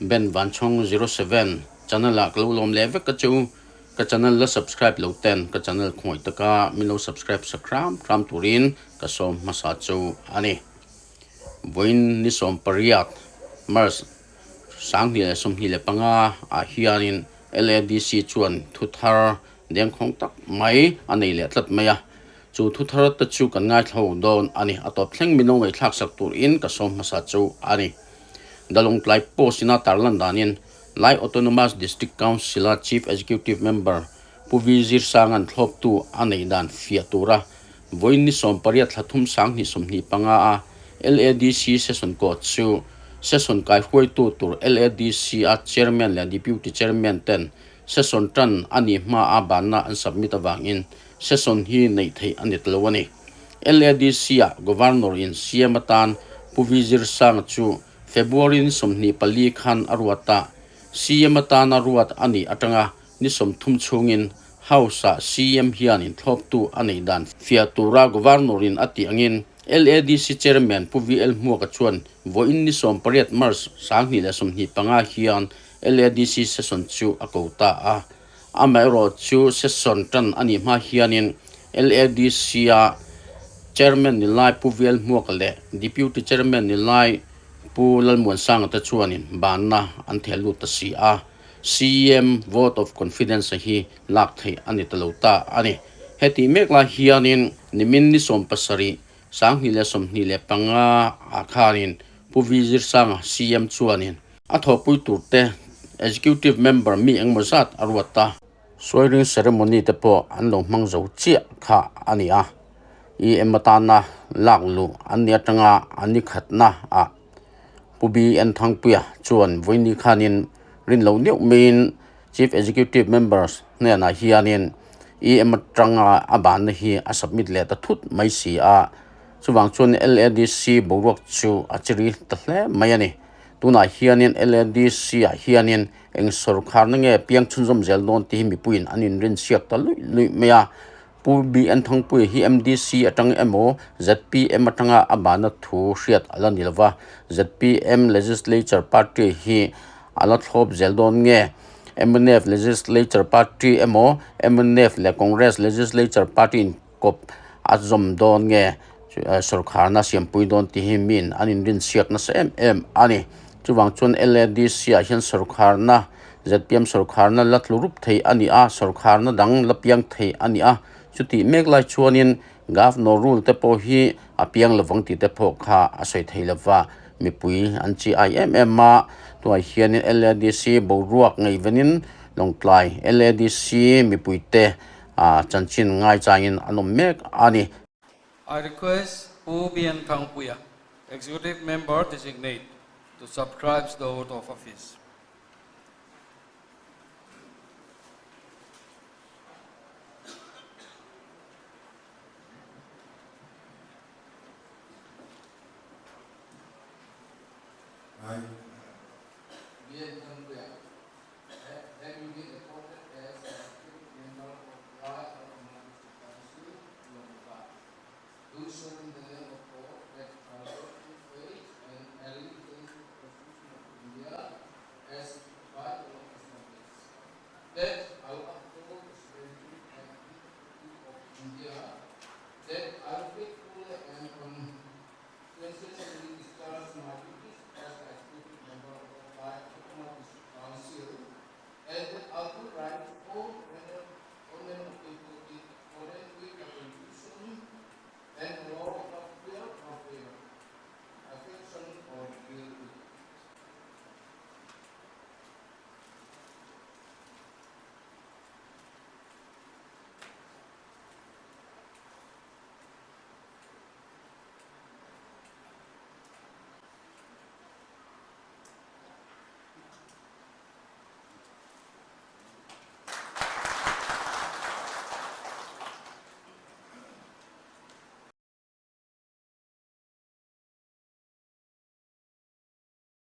Ben Vanchhawng 07 channel ah ka lo lawm leh vek ka chu. Ka channel la subscribe lo ten ka channel khawngaih taka min lo subscribe sak hram hram turin ka sawm hmasa chu a ni. Vawiin ni 18 March 2025 ah hianin LADC chuan thuthar dengkhawng tak mai a nei leh tlat mai a. Chu thuthar te chu kan ngaithla dawn a ni. A tawp thleng min lo ngaihthlak sak turin ka sawm hmasa chu a ni. The Lawngtlai Post ina tarlan danin Lai Autonomous District Council-a Chief Executive Member Pu Vi Zirsanga'n thlawptu a neih dan fiah tura vawiin ni 18 thla thum 2025 a LADC Session Court chu Session kaihruaitu tur LADC-a Chairman leh Deputy Chairman ten Session tan a nih hma a banna an submit avangin Session hi neih theih a ni ta lo a ni. LADC-ah Governor in CM atan Pu Vi Zirsanga chu February ni 24 khan a ruat a, CM atana ruat a nih atanga ni 30 chhungin House-ah CM hianin thlawptu a neih dan fiah tura Governor in a tih angin LADC Chairman Pu VL Hmuaka chuan vawiin ni 18 March 2025 hian LADC session chu a ko ta a. Amaherawh chu session tan a nih hma hianin LADC-a Chairman ni lai Pu Vial Hmuaka leh Deputy Chairman ni lai Pu Lalmuansanga te chuanin banna an theh lut ta si a, CM vote of confidence hi lak theih a ni ta lo ta a ni. Hetih mek lai hianin nimin ni 17, 2025 ah khanin Pu Vi Zirsanga CM chuanin A thawhpui turte Executive Member mi engmaw zat a ruat a. Swearing Ceremony te pawh an lo hmang zo chiah kha a ni a. EM atana lak luh an ni atanga an ni khatna ah Pu BN Thangpuia chuan vawiini khanin rin loh neuh maiin Chief Executive Members hnenah hianin EM atanga a banna hi a submit leh ta thut mai si a. Chuvang chuan LADC boruak chu a chiri ta hle mai a ni. Tunah hianin LADC ah hianin eng sawrkharna nge piang chhunzawm zel dawn tih hi mipuiin an inrinchhiak ta luih luih mai a. Pu BN Thangpuia hi MDC atang emaw zpm atanga a bahna thu hriat a la ni lova, zpm Legislature Party hi a la thlawp zel dawn nge? Mnf Legislature Party emaw mnf leh Congress Legislature Party inkawp a zawm dawn nge sawrkharna siampui dawn tih hi miin an inrinchhiak nasa em em a ni. Chuvang chuan LADC ah hian sawrkharna zpm sawrkharna la tlu rup thei a ni a, sawrkharna dang la piang thei a ni a. Chutih mek lai chuanin Governor rule te pawh hi a piang lovang tih te pawh kha a sawi thei lova, mipui an chi ai em em a. Tunah hianin LADC boruak ngaihvenin Lawngtlai LADC mipuite a chanchin ngaichangin an awm mek a ni. I request Pu BN Thangpuia, Executive Member Designate, to subscribe the oath of office. I. BN Thangpuia, having been appointed as Executive Member of Lai Autonomous Council, Lawngtlai, do solemnly